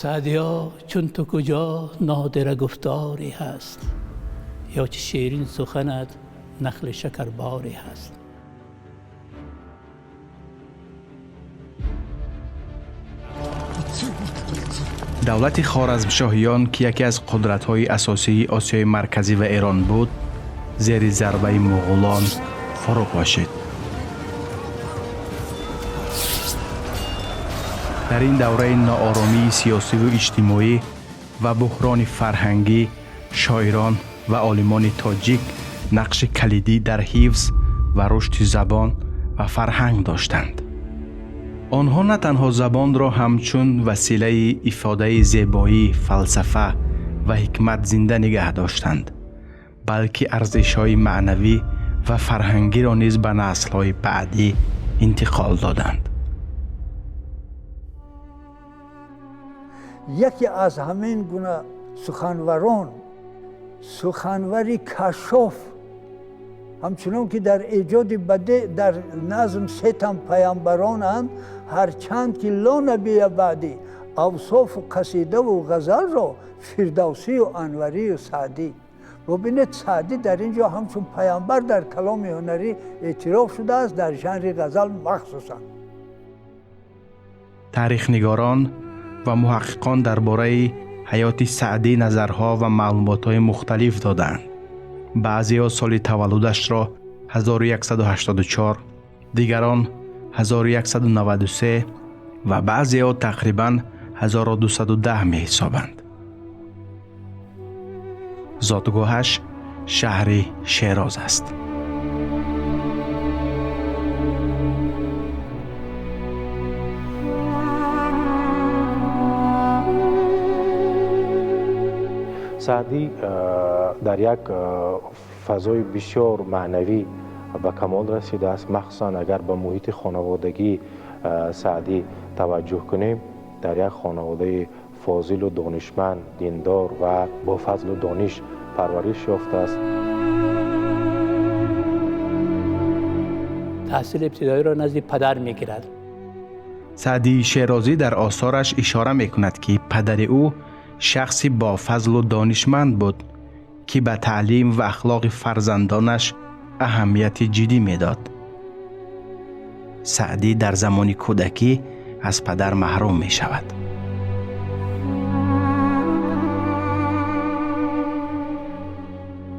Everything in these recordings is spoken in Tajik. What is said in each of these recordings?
Саъдиё, чун ту куҷо нодира гуфторе ҳаст, ё чӣ ширин суханат нахли шакарборе ҳаст. Давлати Хоразмшоҳиён, ки яке аз қудратҳои асосии Осиёи Марказӣ ва Эрон буд, зери зарбаи муғулон фурӯ пошид. Дар ин давраи нооромии сиёсиву иҷтимоӣ ва буҳрони фарҳангӣ шоирон ва олимони тоҷик нақши калидӣ дар ҳифз ва рушди забон ва фарҳанг доштанд. Онҳо на танҳо забонро ҳамчун василаи ифодаи зебоӣ, фалсафа ва ҳикмат зинда нигаҳ доштанд, балки арзишҳои маънавӣ ва фарҳангиро низ ба наслҳои баъдӣ интиқол доданд. Яке аз ҳамин гуна суханварон, суханвари кашоф, ҳамчунон ки дар эҷоди баде дар назм се тан паямбаронанд, ҳарчанд ки ло набия баъдӣ авсофу қасидаву ғазалро Фирдавсию Анварию Саъдӣ. Бубинед, Саъдӣ дар ин ҷо ҳамчун паямбар дар каломи ҳунарӣ эътироф шудааст, дар жанри ғазал махсусан. Таърихнигорон ва муҳаққиқон дар бораи ҳаёти Саъдӣ назарҳо ва маълумотҳои мухталиф додаанд. Баъзеҳо соли таваллудашро 1184, дигарон 1193 ва баъзеҳо тақрибан 1210 меҳисобанд. Зодгоҳаш шаҳри Шероз аст. Саъдӣ дар як фазои бисёр маънавӣ ба камол расидааст. Махсусан агар ба муҳити хонаводагии Саъдӣ таваҷҷӯҳ кунем, дар як хонаводаи фозилу донишманд, диндор ва бо фазлу дониш парвариш ёфтааст. Таҳсили ибтидоиро назди падар мегирад. Саъдии Шерозӣ дар осораш ишора мекунад, ки падари ӯ шахси бофазлу донишманд буд, ки ба таълим ва ахлоқи фарзандонаш аҳамияти ҷиддӣ медод. Саъдӣ дар замони кӯдакӣ аз падар маҳрум мешавад.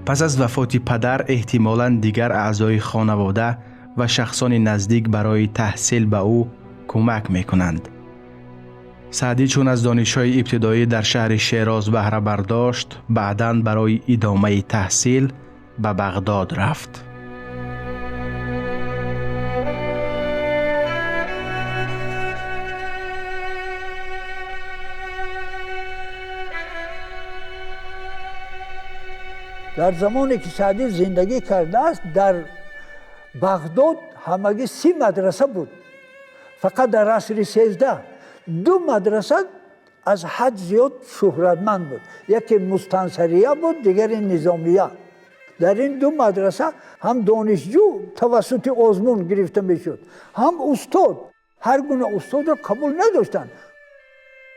Пас аз вафоти падар эҳтимолан дигар аъзои хонавода ва шахсони наздик барои таҳсил ба ӯ кӯмак мекунанд. Саъдӣ чун аз донишҳои ибтидоӣ дар шаҳри Шероз баҳра бардошт, баъдан барои идомаи таҳсил ба Бағдод рафт. Дар замоне ки Саъдӣ зиндагӣ кардааст, дар Бағдод ҳамагӣ 30 мадраса буд. Фақат дар асри 13 ду мадраса аз ҳад зиёд шӯҳратманд буд. Яке Мустансария буд, дигаре Низомия. Дар ин ду мадраса ҳам донишҷӯ тавассути озмун гирифта мешуд, ҳам устод. Ҳар гуна устодро қабул надоштанд.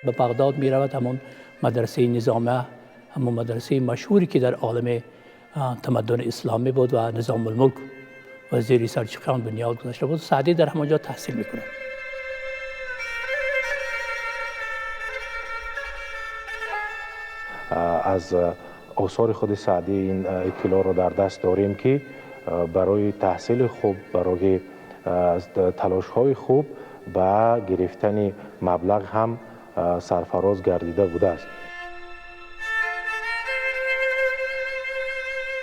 Ба Бағдод меравад, ҳамон мадрасаи Низомия, ҳамон мадрасаи машҳуре ки дар олами тамаддуни исломӣ буд ва Низомулмулк вазири Салҷуқиён бунёд гузошта буд. Саъдӣ дар ҳамон ҷо таҳсил мекунад. Аз осори худи Саъдӣ ин иттилоъро дар даст дорем, ки барои таҳсили хуб, барои талошҳои хуб ба гирифтани маблағ ҳам сарфароз гардида будааст.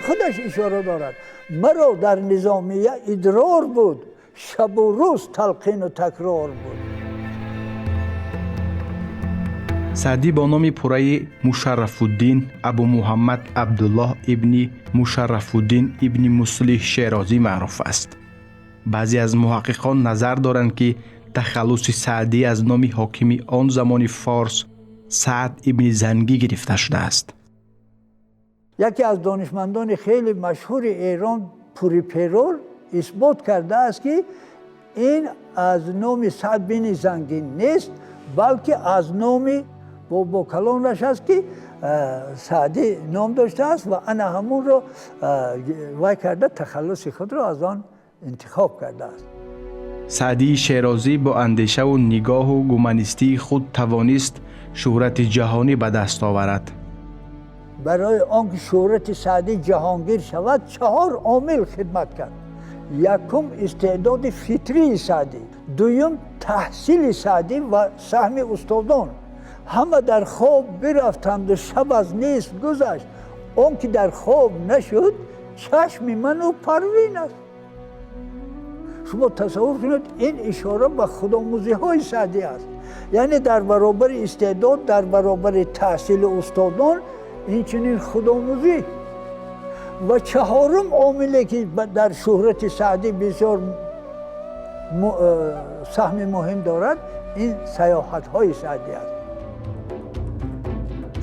Худаш ишора дорад: маро дар Низомия идрор буд, шабу рӯз талқину такрор буд. Саъдӣ бо номи пурраи Мушаррафуддин Абу Муҳаммад Абдуллоҳ ибни Мушаррафуддин ибни Муслиҳ Шерозӣ маъруф аст. Баъзе аз муҳаққиқон назар доранд, ки тахаллуси Саъдӣ аз номи ҳокими он замони форс Саъд ибни Зангӣ гирифта шудааст. Яке аз донишмандони хеле машҳури Эрон, Пуриперор, исбот кардааст, ки ин аз номи Саъд бини Зангӣ нест, балки аз номи Бобокалонаш аст, ки Саъдӣ ном доштааст ва ана ҳамонро вай карда, тахаллуси худро аз он интихоб кардааст. Саъдии Шерозӣ бо андешаву нигоҳу гуманистии худ тавонист шӯҳрати ҷаҳонӣ ба даст оварад. Барои он ки шӯҳрати Саъдӣ ҷаҳонгир шавад, чаҳор омил хидмат кард. Якум, истеъдоди фитрии Саъдӣ, дуюм, таҳсили Саъдӣ ва саҳми устодон. Ҳама дар хоб бирафтанду шаб аз нисф гузашт, он ки дар хоб нашуд, чашми ману Парвин аст. Шумо тасаввур кунед, ин ишора ба худомӯзиҳои Саъдӣ аст. Яъне дар баробари истеъдод, дар баробари таҳсили устодон, инчунин худомӯзӣ. Ва чаҳорум омиле, ки дар шӯҳрати Саъдӣ бисёр саҳми муҳим дорад, ин саёҳатҳои Саъдӣ аст.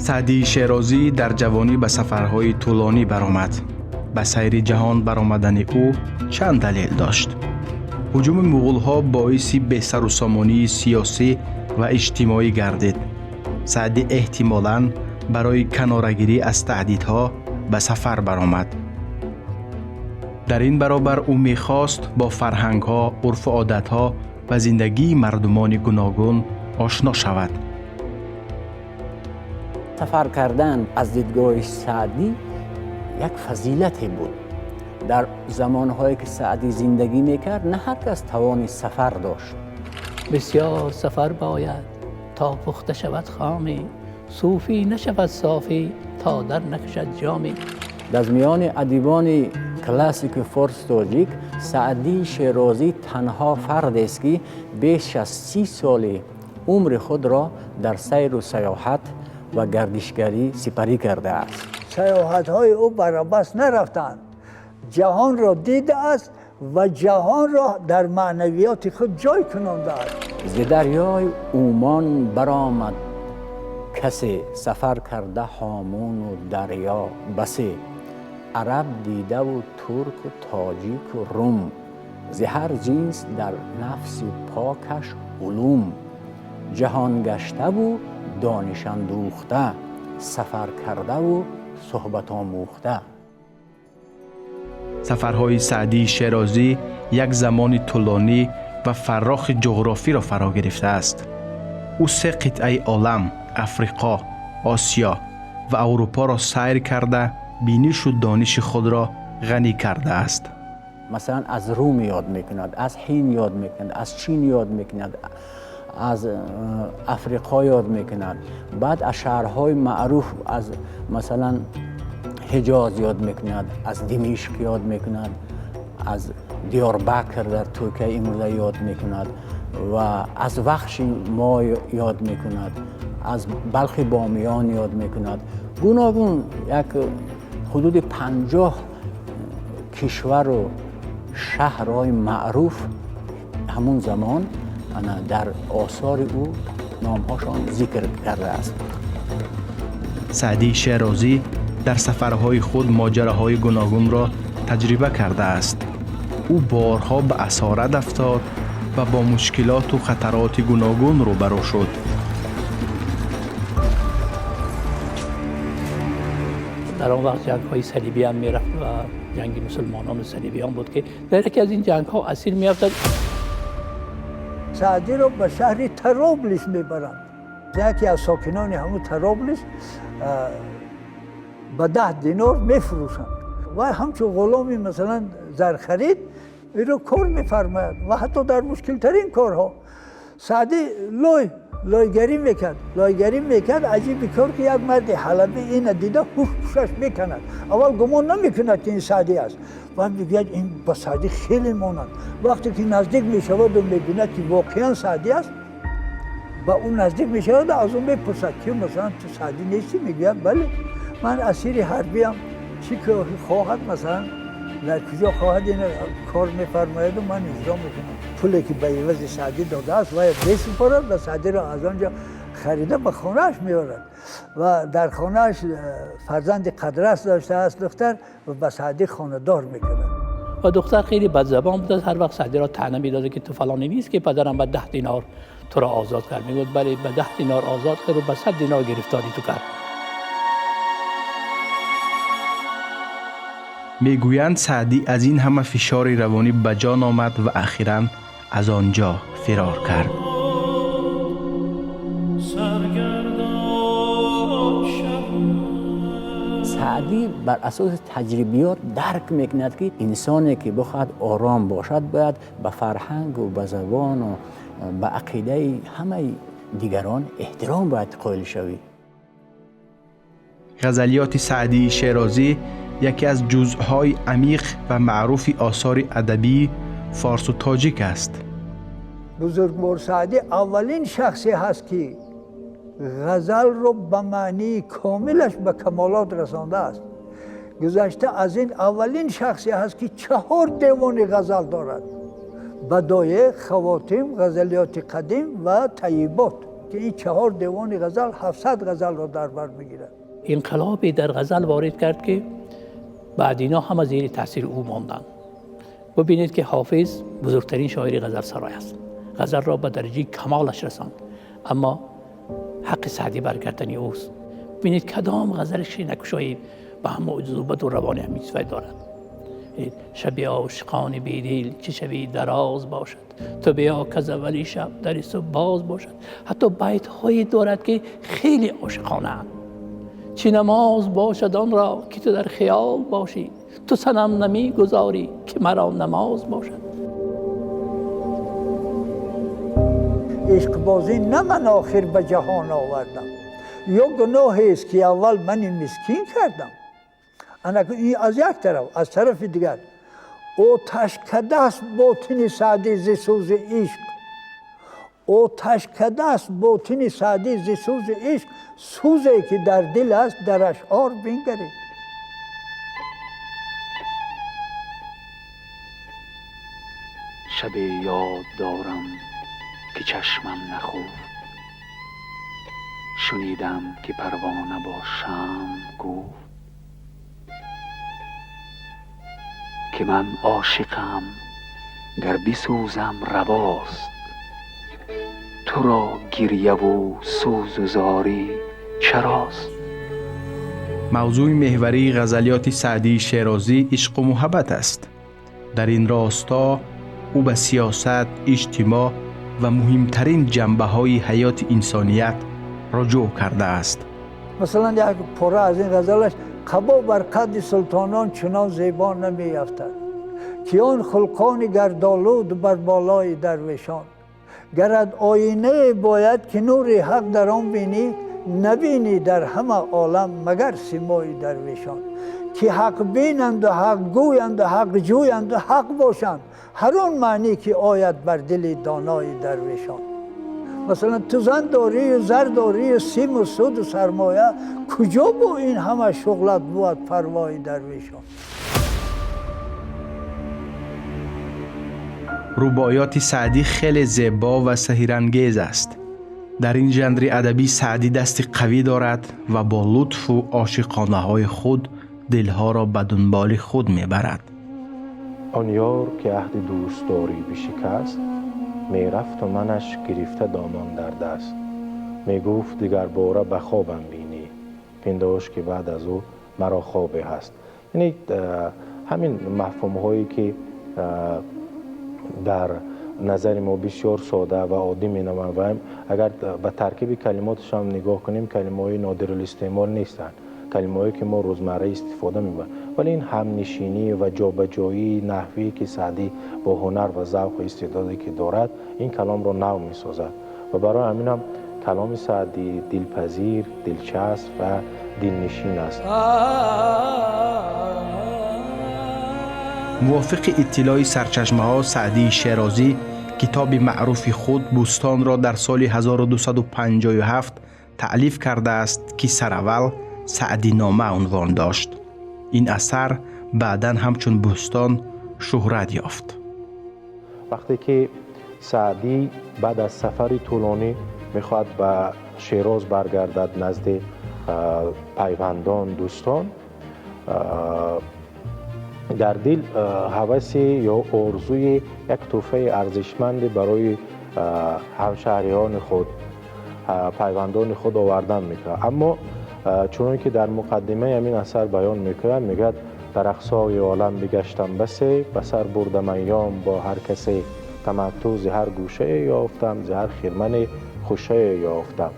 Саъдии Шерозӣ дар ҷавонӣ ба сафарҳои тӯлонӣ баромад. Ба сайри ҷаҳон баромадани ӯ чанд далел дошт. Ҳуҷуми муғулҳо боиси бесарусомонии сиёсӣ ва иҷтимоӣ гардид. Саъдӣ эҳтимолан барои канорагирӣ аз таҳдидҳо ба сафар баромад. Дар ин баробар ӯ мехост бо фарҳангҳо, урфу одатҳо ва зиндагии мардумони гуногун ошно шавад. Сафар кардан аз дидгоҳи Саъдӣ як фазилате буд. Дар замонҳое ки Саъдӣ зиндагӣ мекард, на ҳар кас тавони сафар дошт. Бисёр сафар бояд, то пухта шавад хоме, сӯфӣ нашавад софӣ, то дар накашад ҷоме. Дар миёни адибони классики форс тоҷик Саъдии Шерозӣ танҳо фардест, ки беш аз 30 соли умри худро дар сайру саёҳат ва гардишгарӣ сипарӣ кардааст. Саёҳатҳои ӯ бар абас нарафтанд. Ҷаҳонро дидааст ва ҷаҳонро дар маънавиёти худ ҷой кунондааст. Зи дарёи Умон баромад касе, сафар карда ҳомуну дарё басе, араб дидаву турку тоҷику рум, зи ҳар ҷинс дар нафси покаш улум, ҷаҳонгаштаву донишандӯхта, сафар кардаву суҳбатомӯхта. Сафарҳои Саъдии Шерозӣ як замони тӯлонӣ ва фаррохи ҷуғрофиро фаро гирифтааст. Ӯ се қитъаи олам, Африқо, Осиё ва Аврупоро сайр карда, бинишу дониши худро ғанӣ кардааст. Масалан, аз Рум ёд мекунад, аз Ҳинд ёд мекунад, аз Чин ёд мекунад, аз Африқо ёд мекунад, баъд аз шаҳрҳои маъруф, аз масалан Ҳиҷоз ёд мекунад, аз Димишқ ёд мекунад, аз Диёрбакр дар Туркия имрӯза ёд мекунад ва аз Вахши мо ёд мекунад, аз Балхи Бомиён ёд мекунад. Гуногун як ҳудуди 50 кишвару шаҳрҳои маъруф ҳамун замон дар осори ӯ номҳошон зикр кардааст. Саъдии Шерозӣ дар сафарҳои худ моҷараҳои гуногунро таҷриба кардааст. Ӯ борҳо ба асорат афтод ва бо мушкилоту хатароти гуногун рӯбарӯ шуд. Дар он вақт ҷангҳои салибӣ ҳам мерафт ва ҷанги мусулмонону салибиён буд, ки дар яке аз ин ҷангҳо асир меафтад. Саъдиро ба шаҳри Тароблис мебаранд. Яке аз сокинони ҳамун Тароблис ба 10 динор мефурӯшанд ва ҳамчун ғуломи масалан зархарид инро кор мефармояд ва ҳатто дар мушкилтарин корҳо. Саъдӣ лойгарӣ мекард, лойгарӣ мекард. Аҷиби кор, ки як марди ҳалабӣ ина дида, ҳушаш мекунад. Аввал гумон намекунад, ки ин Саъдӣ аст. Баъд мегӯяд, ин ба Саъдӣ хеле монанд. Вақте ки наздик мешаваду мебинад, ки воқеан Саъдӣ аст, ба ӯ наздик мешавад, аз ӯ мепурсад, ки масалан ту Саъдӣ нестӣ? Мегӯяд, бале, ман асири ҳарбиям, чӣ хоҳад, масалан дар куҷо хоҳад, ин кор мефармояду ман иҷро мекунам. Пуле ки ба ивази Саъдӣ додааст, вай месупорад ва Саъдиро аз он ҷо харида ба хонааш меорад ва дар хонааш фарзанди қадрас доштааст, духтар, ва ба Саъдӣ хонадор мекунад. Ва духтар хеле бадзабон будааст, ҳар вақт Саъдиро таъна медода, ки ту фалонӣ нест, ки падарам ба 10 динор تو را آزاد کرد. میگفت بله، به 10 دینار آزاد کرد و به 100 دینار گرفتاری تو کرد. میگویند سعدی از این همه فشار روانی به جان آمد و اخیراً از آنجا فرار کرد. سعدی بر اساس تجربیات درک میکند که انسانی که بخواهد آرام باشد باید به فرهنگ و به زبان و به عقیده همه دیگران احترام باید قائل شوی. غزلیات سعدی شیرازی یکی از جزءهای عمیق و معروف آثار ادبی فارس و تاجیک است. بزرگوار سعدی اولین شخصی هست که غزل رو به معنی کاملش به کمالات رسانده است. گذشته از این اولین شخصی هست که 4 دیوان غزل دارد: بدایع، خواتیم، غزلیات قدیم و طیبات، که این 4 دیوان غزل 700 غزل را در بر میگیرد. انقلابی در غزل وارد کرد که بعد اینا هم زیر تاثیر او ماندند. ببینید که حافظ بزرگترین شاعر غزل سرای است، غزل را به درجه کمالش رساند، اما حق سعدی برگردنی اوست. ببینید کدام غزلش نکشایید به هم عذوبت و روانی همین صفت دارد. شب عاشقان بیدل چه شبی دراز باشد، تو بیا که از اولی شب در صبح باز باشد. حتی بیت هایی دارد که خیلی عاشقانه اند. چه نماز باشد آن را که تو در خیال باشی، تو صنم نمی گذاری که مرا نماز باشد. عشق بازی نه من آخر به جهان آوردم، یا گناهی است که اول من مسکین کردم. این از یک طرف، از طرف دیگر آتشکده است باطن سعدی ز سوز عشق، آتشکده است باطن سعدی ز سوز عشق، سوزی که در دل است در اشعار بنگرید. شب یاد دارم که چشمم نخفت، شنیدم که پروانه با شمع گفت که من عاشقم گر بسوزم رواست، تو را گریه و سوز و زاری چراست. موضوع محوری غزلیات سعدی شیرازی عشق و محبت است. در این راستا او به سیاست، اجتماع و مهمترین جنبه های حیات انسانیت رجوع کرده است. مثلا یک پاره از این غزلش: قبا بر قد سلطانان چنان زیبا نمی افتد، که آن خلقان گردآلود بر بالای درویشان. گرد آینه باید که نور حق در آن بینی، نبینی در همه عالم مگر سیمای درویشان. که حق بینند و حق گویند و حق جویند و حق باشند، هر آن معنی که آید بر دل دانای درویشان. مثلا تو زن داری و زر داری و سیم و سود و سرمایه، کجا با این همه شغلت بود پروای درویشان. رباعیات سعدی خیلی زیبا و سحرانگیز است. در این ژانر ادبی سعدی دست قوی دارد و با لطف و عاشقانه های خود دلها را به دنبال خود میبرد. آن یار که عهد دوستداری بشکست، میرفت و منش گرفته دامان در دست. میگفت دیگر باره به خوابم بینی، پنداش که بعد از او مرا خوابی هست. یعنی همین مفهوم هایی که در نظر ما بسیار ساده و عادی می نمایند، اگر به ترکیب کلماتش هم نگاه کنیم کلمه های نادر الاستعمال نیستند، کلمه هایی که ما روزمره استفاده میبریم، ولی این همنشینی و جابجایی نحوی که سعدی با هنر و ذوق و استعدادی که دارد این کلام را نو میسازد و برای همین هم کلام سعدی دلپذیر، دلچسب و دلنشین است. موافق اطلاع سرچشمه ها سعدی شیرازی کتاب معروف خود بوستان را در سال 1257 تألیف کرده است که سراول سعدی نامه عنوان داشت. این اثر بعداً همچون بوستان شهرت یافت. وقتی که سعدی بعد از سفر طولانی میخواد به شیراز برگردد نزد پیوندان دوستان، در دل هوس یا آرزوی یک تحفه ارزشمند برای Ҳамшаҳриёни худ, пайвандони худ овардан мекунад. Аммо чунон ки дар муқаддимаи ҳамин асар баён мекунад, мегӯяд: дар ақсои олам бигаштам басе, ба сар бурдам айём бо ҳар касе, таматтӯ зи ҳар гӯшае ёфтам, зи ҳар хирмане хушае ёфтам.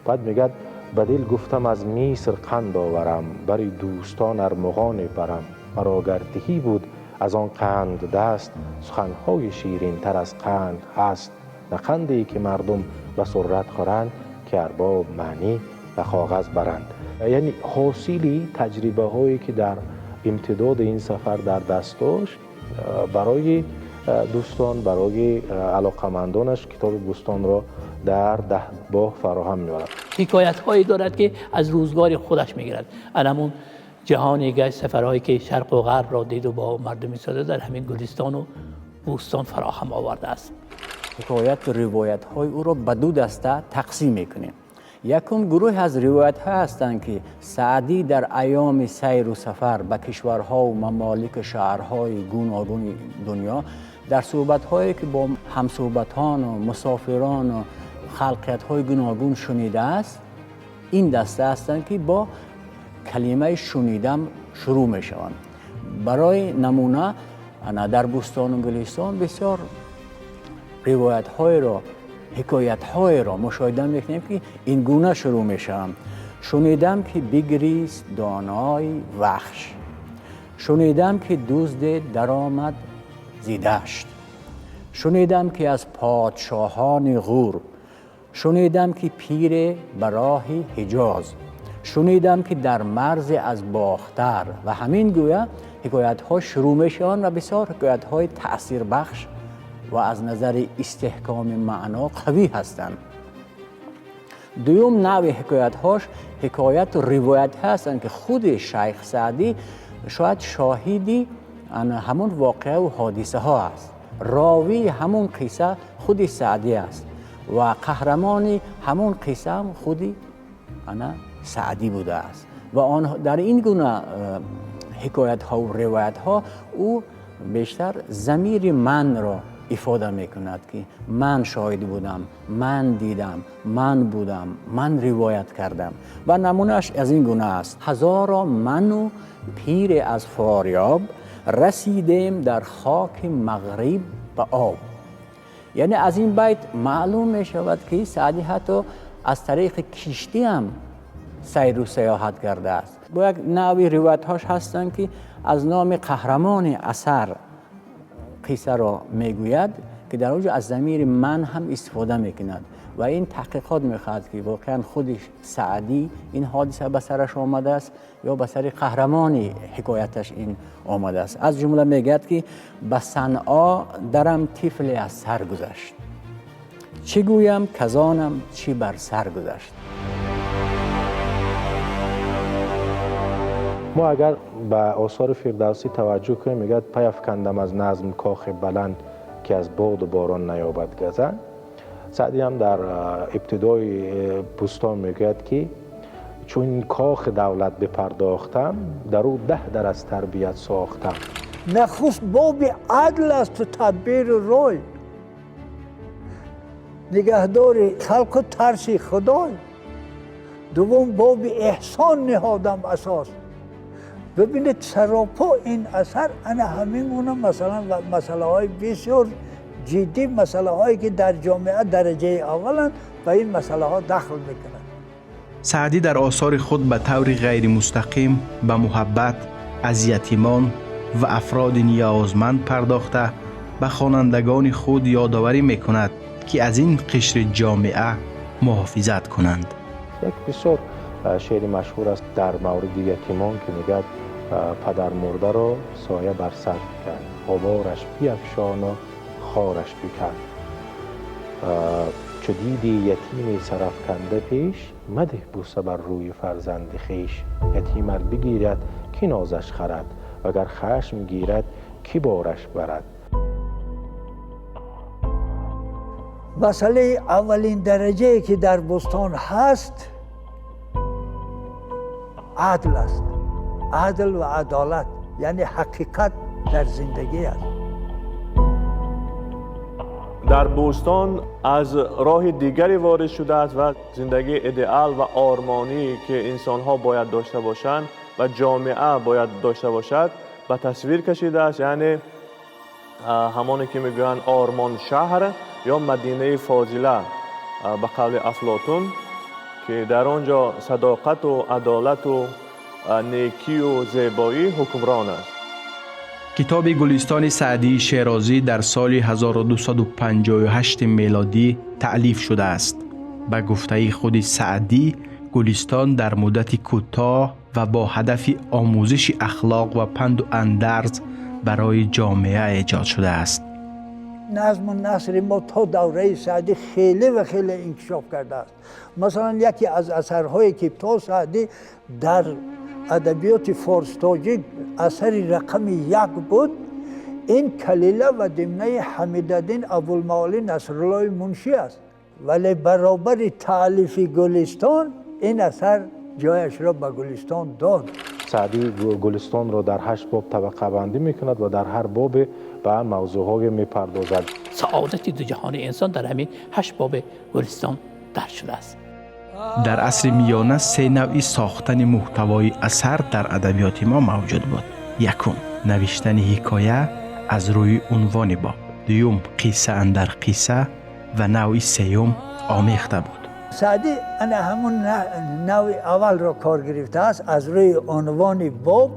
Баъд мегӯяд: ба дил гуфтам аз Миср қанд оварам, бари дӯстон армуғоне барам, маро гар тиҳӣ буд аз он қанд даст, суханҳои ширинтар аз қанд ҳаст, на қанде ки мардум ба суррат хӯранд, ки арбоб маънӣ ба коғаз баранд. Яъне ҳосили таҷрибаҳое ки дар имтидоди ин сафар дар даст дошт, барои дӯстон, барои алоқамандонаш китоби Бӯстонро дар 10 боб фароҳам меорад. Ҳикоятҳое дорад ки аз рӯзгори худаш мегирад. Ҳамон ҷаҳони гашт, сафарҳое ки шарқу ғарбро дид ва бо мардуми сода дар ҳамин Гулистону Бӯстон фароҳам овардааст. Ҳикояту ривоятҳои ӯро ба ду даста тақсим мекунем. Якум гурӯҳ аз ривоятҳо ҳастанд ки Саъдӣ дар айёми сайру сафар ба кишварҳову мамолику шаҳрҳои гуногуни дунё дар суҳбатҳое ки бо ҳамсуҳбатону мусофирону халқиятҳои гуногун шунидааст, ин даста ҳастанд ки бо калимаи шунидам шурӯъ мешаванд. Барои намуна дар Бӯстону Гулистон бисёр ривоятҳоеро, ҳикоятҳоеро мушоҳида мекунем ки ин гуна шурӯъ мешаванд. Шунидам ки бигрист донои вахш, шунидам ки дузде даромад зи дашт, шунидам ки аз подшоҳони ғур, шунидам ки пире ба роҳи Ҳиҷоз, шунидам ки дар марзе аз Бохтар. Ва ҳамин гӯя ҳикоятҳо шурӯъ мешаванд ва бисёр ҳикоятҳои таъсирбахш ва аз назари истеҳкоми маъно қавӣ ҳастанд. Дуюм навъи ҳикоятҳош ҳикояту ривоят ҳастанд ки худи Шайх Саъдӣ шояд шоҳиди ҳамон воқеаву ҳодисаҳо аст. Ровии ҳамон қисса худи Саъдӣ аст ва қаҳрамони ҳамон қисса ҳам худи Саъдӣ будааст. Ва дар ин гуна ҳикоятҳову ривоятҳо ӯ бештар замири манро ифода мекунад ки ман шоҳид будам, ман дидам, ман будам, ман ривоят кардам. Ва намунааш аз ин гуна аст: ҳазоро ману пире аз Форёб расидем дар хоки Мағриб ба об. Яъне аз ин байт маълум мешавад ки Саъдӣ ҳатто аз тариқи киштӣ ҳам сайру саёҳат кардааст. Бо як навъи ривоятҳош ҳастанд ки аз номи қаҳрамони асар қиссаро мегӯяд ки дар он ҷо аз замири ман ҳам истифода мекунад ва ин таҳқиқот мехоҳад ки воқеан худи Саъдӣ ин ҳодиса ба сараш омадааст ё ба сари қаҳрамони ҳикояташ ин омадааст. Аз ҷумла мегӯяд ки ба Санъо дарам тифле аз сар гузашт, чӣ гӯям казонам чӣ бар сар гузашт. Мо агар ба осори Фирдавсӣ таваҷҷӯҳ кунем, мегӯяд: пайафкандам аз назм кохи баланд, ки аз боду борон наёбад газанд. Саъдӣ ҳам дар ибтидои Бӯстон мегӯяд ки чун кохи давлат бипардохтам, дар ӯ 10 дар аз тарбият сохтам. Нахуст боби адл асту тадбиру рой, нигаҳдори халқу тарси худой, дуввум боби эҳсон ниҳодам асос. Бибинед, саропо ин асар ана ҳамин гуна масалан масъалаҳои бисёр ҷиддӣ, масъалаҳое ки дар ҷомеа дараҷаи авваланд, ба ин масъалаҳо дахл мекунанд. Саъдӣ дар осори худ ба таври ғайримустақим ба муҳаббат аз ятимон ва афроди ниёзманд пардохта, ба хонандагони худ ёдоварӣ мекунад ки аз ин қишри ҷомеа муҳофизат кунанд. Як бисёр шеъри машҳур аст дар мавриди ятимон ки мегӯяд: падармурдаро соя бар сар бикард, ғубораш биафшону хораш бикард. Чу диди ятими сарафканда пеш, мадеҳ бӯса бар рӯи фарзанди хеш. Ятимар бигирад, ки нозаш харад, вагар хашм гирад, ки бораш барад. Масъалаи аввалин дараҷае ки дар Бӯстон ҳаст адл аст. Адл ва адолат, яъне ҳақиқат дар зиндагӣ аст. Дар Бӯстон аз роҳи дигаре ворид шудааст ва зиндагии идеал ва ормонӣ, ки инсонҳо бояд дошта бошанд ва ҷомеа бояд дошта бошад, ба тасвир кашидааст. Яъне ҳамоне ки мегӯянд ормон шаҳр ё Мадинаи Фозила ба қавли Афлотун, ки дар он ҷо садоқату адолату некию зебоӣ ҳукмрон аст. Китоби Гулистони Саъдии Шерозӣ дар соли 1258 мелодӣ таълиф шудааст. Ба гуфтаи худи Саъдӣ, Гулистон дар муддати кӯтоҳ ва бо ҳадафи омӯзиши ахлоқ ва панду андарз барои ҷомеа эҷод шудааст. Назму насри мо то давраи Саъдӣ хеле ва хеле инкишоф кардааст. Масалан, яке аз асарҳое, ки то Саъдӣ дар адабиёти форс-тоҷик асари рақами як буд, ин Калила ва Димнаи Ҳамидаддин Абулмаолӣ Насруллои Муншӣ аст. Вале баробари таълифи Гулистон ин асар ҷояшро ба Гулистон дод. Саъдӣ Гулистонро дар 8 боб табақабандӣ мекунад ва дар ҳар бобе ба мавзӯъҳое мепардозад. Саодати дуҷаҳони инсон дар ҳамин 8 боби Гулистон дарҷ шудааст. Дар асри миёна се навъи сохтани муҳтавои асар дар адабиёти мо мавҷуд буд. Якум, навиштани ҳикоя аз рӯи унвони боб, дуюм, қисса андар қисса ва навъи сеюм омехта буд. Саъдӣ ана ҳамун навъи аввалро кор гирифтааст, аз рӯи унвони боб,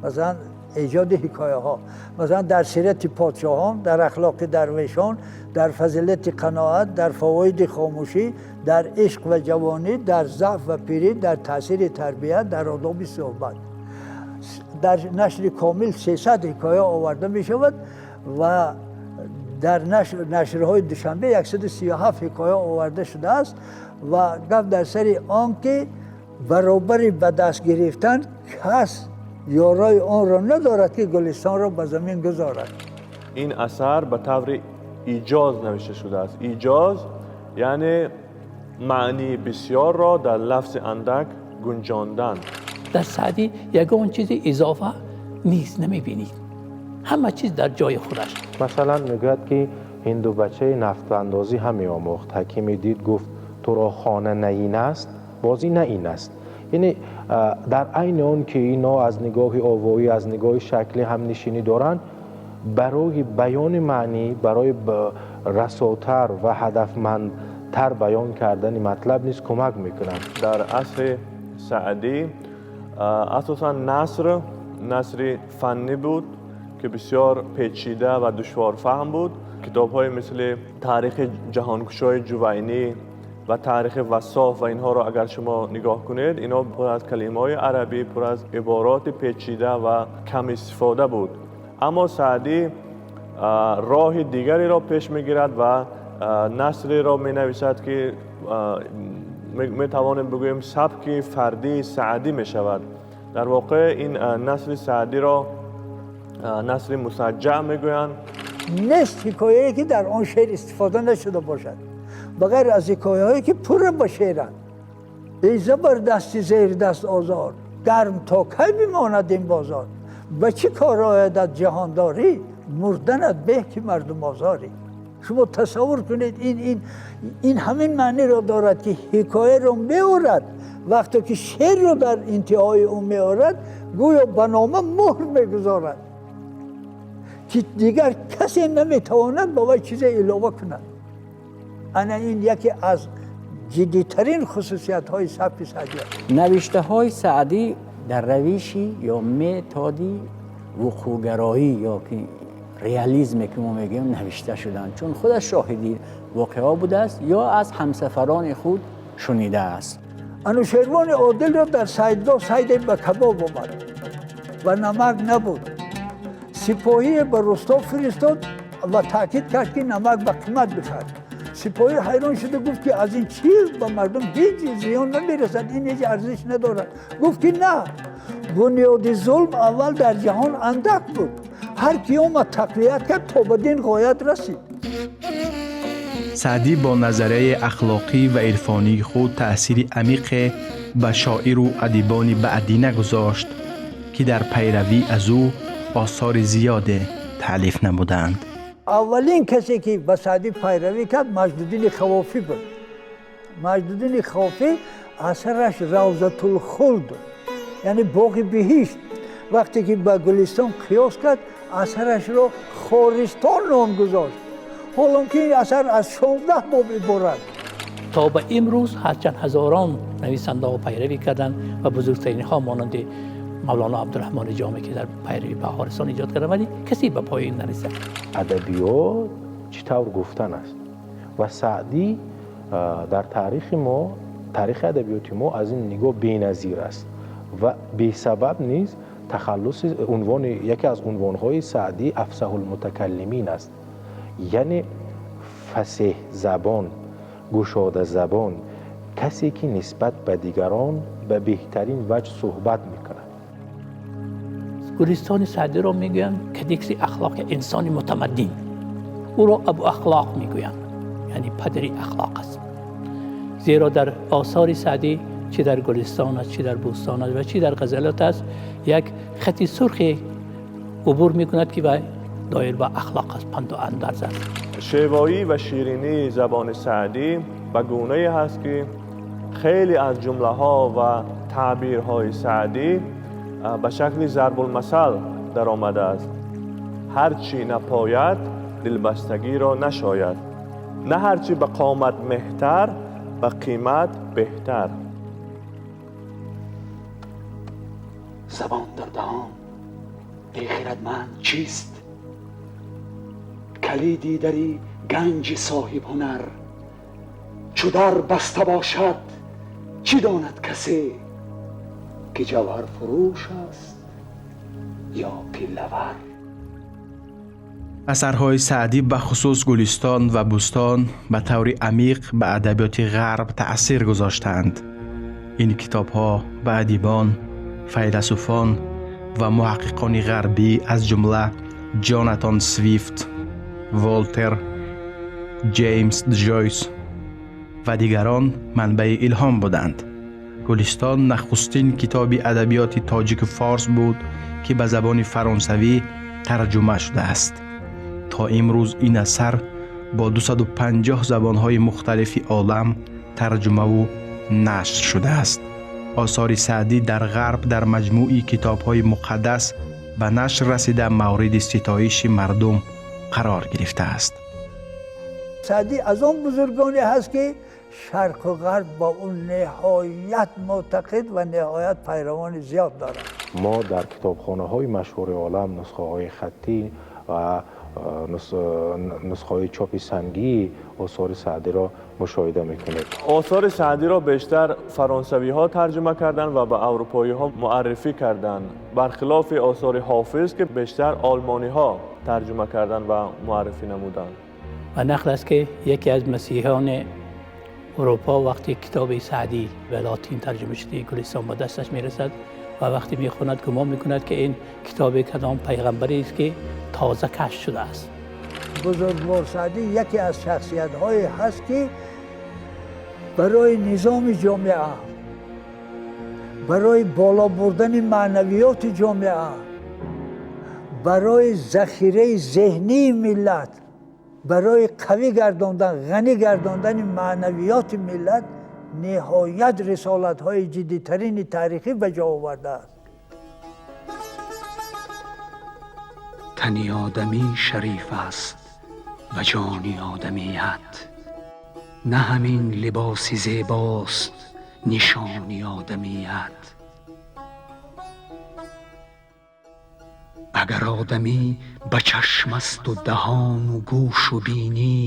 масалан, эҷоди ҳикояҳо. Масалан, дар сирати подшоҳон, дар ахлоқи дарвешон, дар фазилати қаноат, дар фавоиди хомӯшӣ, дар ишқ ва ҷавонӣ, дар заъф ва пирӣ, дар таъсири тарбият, дар одоби суҳбат. Дар нашри комил 300 ҳикоя оварда мешавад ва дар нашрҳои Душанбе 137 ҳикоя оварда шудааст. Ва гап дар сари он ки баробари ба даст гирифтан кас ёрои онро надорад, ки Гулистонро ба замин гузорад. Ин асар ба таври иҷоз навишта шудааст. Иҷоз яъне маънии бисёрро дар лафзи андак гунҷондан. Дар Саъдӣ ягон чизи изофа низ намебинед, ҳама чиз дар ҷои худаш. Масалан, мегӯяд, ки ҳиндубачаи нафтандозӣ ҳам меомӯхт. Ҳакиме дид, гуфт: туро хона на ин аст, бозӣ на ин аст. Яъне дар айни он ки ино аз нигоҳи овоӣ, аз нигоҳи шаклӣ ҳамнишинӣ доранд, барои баёни маънӣ, барои расотар ва ҳадафмандтар баён кардани матлаб низ кӯмак мекунанд. Дар асри Саъдӣ асосан наср насри фаннӣ буд, ки бисёр печида ва душворфаҳм буд. Китобҳои мисли Таърихи ҷаҳонкушои Ҷувайнӣ ва Таърихи Вассоф ва инҳоро агар шумо нигоҳ кунед, инҳо пур аз калимаҳои арабӣ, пур аз ибороти печида ва кам истифода буд. Аммо Саъдӣ роҳи дигареро пеш мегирад ва насреро менависад, ки метавонем бигӯем сабки фардии Саъдӣ мешавад. Дар воқеъ ин насри Саъдиро насри мусаҷҷаъ мегӯянд. Нест ҳикояе, ки дар он шеър истифода нашуда бошад, ба ғайр аз ҳикояҳое, ки пурра ба шеъранд. Эй забардасти зердаст озор, гарм то кай бимонад ин бозор? Ба чӣ кор оядат ҷаҳондорӣ, мурданат беҳ, ки мардумозорӣ? Шумо тасаввур кунед, ин ҳамин маъниро дорад, ки ҳикояро меорад. Вақте ки шеърро дар интиҳои ӯ меорад, гӯё ба нома муҳр мегузорад, ки дигар касе наметавонад ба вай чизе илова кунад. Ана ин яке аз ҷиддитарин хусусиятҳои сабки Саъдӣ аст. Навиштаҳои Саъдӣ дар равиши ё методи вуқӯъгароӣ ё ки реализме, ки мо мегӯем, навишта шуданд, чун худаш шоҳиди воқеаҳо будааст ё аз ҳамсафарони худ шунидааст. Анӯшервони Одилро дар сайдгоҳ сайде ба кабоб омад ва намак набуд. Сипоҳие ба русто фиристод ва таъкид кард, ки намак ба қимат бихард. Сипоҳӣ ҳайрон шуда гуфт, ки аз ин чӣ ба мардум ҳеҷ зиён намерасад, ин ҳеҷ арзиш надорад. Гуфт, ки на, бунёди зулм аввал дар ҷаҳон андак буд, ҳар ки омад тақвият кард, то ба дин ғоят расид. Саъдӣ бо назарияи ахлоқӣ ва ирфонии худ таъсири амиқе ба шоиру адибони баъдӣ нагузошт, ки дар пайравӣ аз ӯ осори зиёде таълиф намуданд. Аввалин касе ки ба Саъдӣ пайравӣ кард, Маҷдуддини Хавофӣ буд. Маҷдуддини Хавофӣ асараш Равзатулхулд, яъне боғи биҳишт, вақте ки ба Гулистон қиёс кард, асарашро Хористон ном гузошт. Ҳолон ки ин асар аз 16 боб иборат. То ба имрӯз ҳарчанд ҳазорон нависандаҳо пайравӣ карданд ва бузургтаринҳо монанди Мавлоно Абдурраҳмони Ҷомӣ, ки дар пайравӣ ба Хористон эҷод карданд, вале касе ба пои ин нарасид. Адабиёт чӣ тавр гуфтан аст ва Саъдӣ дар таърихи мо, таърихи адабиёти мо аз ин нигоҳ беназир аст ва бесабаб низ тахаллуси унвони яке аз унвонҳои Саъдӣ афсаҳулмутакаллимин аст, яъне фасеҳ забон, гушода забон, касе ки нисбат ба дигарон ба беҳтарин ваҷҳ суҳбат мекунад. Гулистони Саъдиро мегӯянд кодекси ахлоқи инсони мутамаддин. Ӯро Абу Ахлоқ мегӯянд, яъне падари ахлоқ аст. Зеро дар осори Саъдӣ, чӣ дар Гулистон аст, чӣ дар Бӯстон аст ва чӣ дар ғазалот аст, як хати сурхе убур мекунад, ки вай доир ба ахлоқ аст, панду андарз аст. Шевоӣ ва ширинии забони Саъдӣ ба гунае ҳаст, ки хеле аз ҷумлаҳо ва таъбирҳои Саъдӣ ба шакли зарбулмасал даромадааст. Ҳар чӣ напояд, дилбастагиро нашояд. На ҳар чӣ ба қомат меҳтар, ба қимат беҳтар. Забон дар даҳон бехирадманд чист? Калиди дари ганҷи соҳиб ҳунар. Чу дар баста бошад, чӣ донад касе, ки ҷавҳар фурӯш аст ё пиллавар? Асарҳои Саъдӣ, бахусус Гулистон ва Бӯстон, ба таври амиқ ба адабиёти Ғарб таъсир гузоштаанд. Ин китобҳо ба адибон, файласуфон ва муҳаққиқони ғарбӣ, аз ҷумла Ҷонатан Свифт, Волтер, Ҷеймс Ҷойс ва дигарон манбаи илҳом буданд. Гулистон нахустин китоби адабиёти тоҷику форс буд, ки ба забони фаронсавӣ тарҷума шудааст. То имрӯз ин асар бо 250 забонҳои мухталифи олам тарҷумаву нашр шудааст. Осори Саъдӣ дар Ғарб дар маҷмӯи китобҳои муқаддас ба нашр расида, мавриди ситоиши мардум қарор гирифтааст. Саъдӣ аз он бузургоне ҳаст, ки шарқу ғарб ба ӯ ниҳоят мӯътақид ва ниҳоят пайравони зиёд дорад. Мо дар китобхонаҳои машҳури олам нусхаҳои хаттӣ ва нусхаҳои чопи сангии осори Саъдиро мушоҳида мекунем. Осори Саъдиро бештар фаронсавиҳо тарҷума карданд ва ба аврупоиҳо муаррифӣ карданд, бархилофи осори Ҳофиз, ки бештар олмониҳо тарҷума карданд ва муаррифӣ намуданд. Ва нақл аст, ки яке аз масеҳиёни Аврупо вақте китоби Саъдӣ ба лотин тарҷума шудаи Гулистон ба дасташ мерасад ва вақте мехонад, гумон мекунад, ки ин китоби кадом пайғамбаре аст, ки тоза кашф шудааст. Бузургвор Саъдӣ яке аз шахсиятҳое ҳаст, ки барои низоми ҷомеа, барои боло бурдани маънавиёти ҷомеа, барои захираи зеҳнии миллат, барои қавӣ гардондан, ғанӣ гардондани маънавиёти миллат ниҳоят рисолатҳои ҷиддитарини таърихӣ ба ҷо овардааст. Тани одамӣ шариф аст ва ҷони одамият, на ҳамин либоси зебост нишони одамият. Агар одамӣ ба чашм асту даҳону гӯшу бинӣ,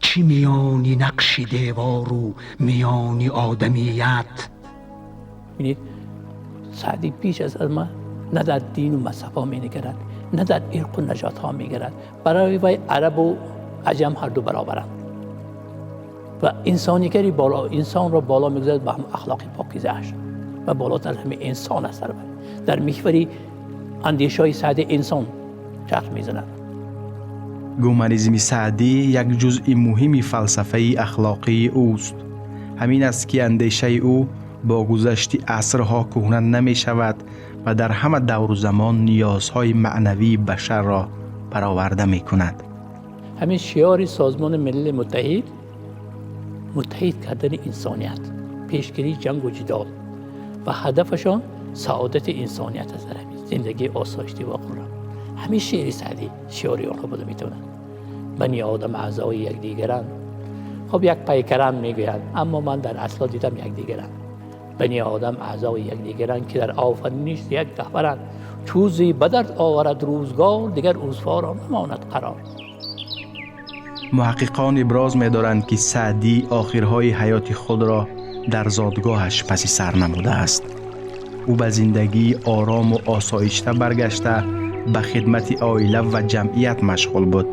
чӣ миёни нақши девору миёни одамият? Бинед, Саъдӣ пеш аз ма на дар дину мазҳабҳо менигарад, на дар ирқу нажодҳо мегарад. Барои вай арабу аҷам ҳар ду баробаранд ва инсонигари боло инсонро боло мегузорад ба ҳам ахлоқи покизааш ва болотар ҳами инсон аст. Дар меҳвари андешаҳои Саъдӣ инсон чарх мезанад. Гуманизми Саъдӣ як ҷузъи муҳими фалсафаи ахлоқии ӯст. Ҳамин аст, ки андешаи ӯ бо гузашти асрҳо кӯҳна намешавад ва дар ҳама давру замон ниёзҳои маънавии башарро бароварда мекунад. Ҳамин шиори Созмони Милали Муттаҳид, муттаҳид кардани инсоният, пешгирии ҷангу ҷидол ва ҳадафашон саодати инсоният аст дар ҳамин зиндагии осоиштӣ ва хуррам. Ҳамин шеъри Саъдӣ шиори онҳо буда метавонад. Бани одам аъзои якдигаранд. Хуб, як пайкаранд мегӯянд, аммо ман дар асло дидам якдигаранд. Бани одам аъзои якдигаранд, ки дар офариниш як гаҳваранд. Чӯзи ба дард оварад рӯзгор, дигар узвҳоро намонад қарор. Муҳаққиқон иброз медоранд, ки Саъдӣ охирҳои ҳаёти худро дар зодгоҳаш паси сар намудааст. Ӯ ба зиндагии орому осоишта баргашта, ба хидмати оила ва ҷамъият машғул буд.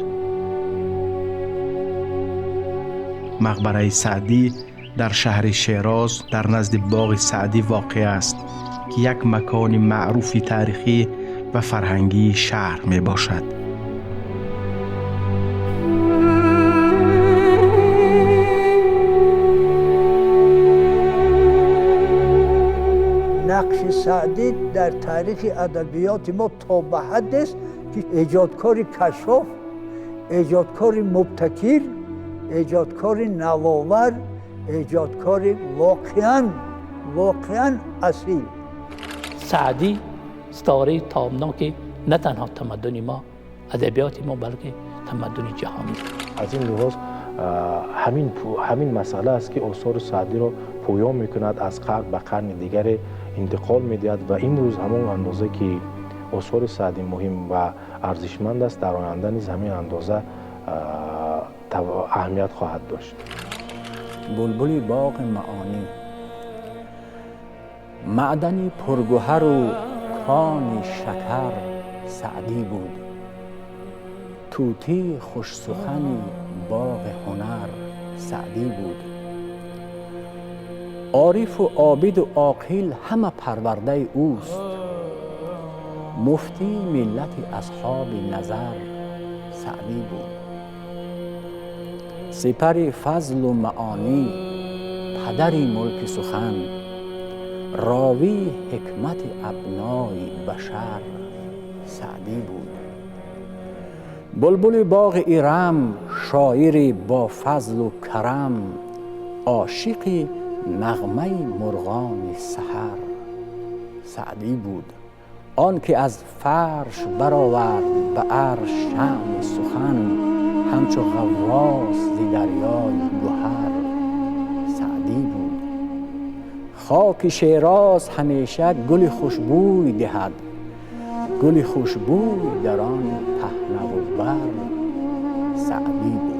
Мақбараи Саъдӣ дар шаҳри Шероз дар назди боғи Саъдӣ воқеъ аст, ки як макони маъруфи таърихӣ ва фарҳангии шаҳр мебошад. Нақши Саъдӣ дар таърихи адабиёти мо то ба ҳаддест, ки эҷодкори кашоф, эҷодкори мубтакир, эҷодкори навовар, эҷодкори воқеан асил. Саъдӣ ситораи тобноки на танҳо тамаддуни мо, адабиёти мо, балки тамаддуни ҷаҳонӣ. Аз ин лиҳоз ҳамин масъала аст, ки осори Саъдиро пӯён мекунад, аз қарн ба қарни дигаре интиқол медиҳад ва имрӯз ҳамон андоза, ки осори Саъдӣ муҳим ва арзишманд аст, дар оянда низ ҳамин андоза аҳамият хоҳад дошт. Булбули боғи маонӣ, маъдани пургуҳару кони шакар Саъдӣ буд. Тӯтии хушсухани боғи ҳунар Саъдӣ буд. Орифу обиду оқил ҳама парвардаи ӯст. Муфтии миллати асҳоби назар Саъдӣ буд. Сипари фазлу маонӣ, падари мулки сухан, ровии ҳикмати абнои башар Саъдӣ буд. Булбули боғи Ирам, шоири бо фазлу карам, ошиқи нағмаи мурғони саҳар Саъдӣ буд. Он ки аз фарш баровард ба арш шаъни сухан, ҳамчу ғаввос зи дарёи гуҳар Саъдӣ буд. Хоки Шероз ҳамеша гули хушбӯй диҳад, гули хушбӯй дар он паҳнаву бар Саъдӣ буд.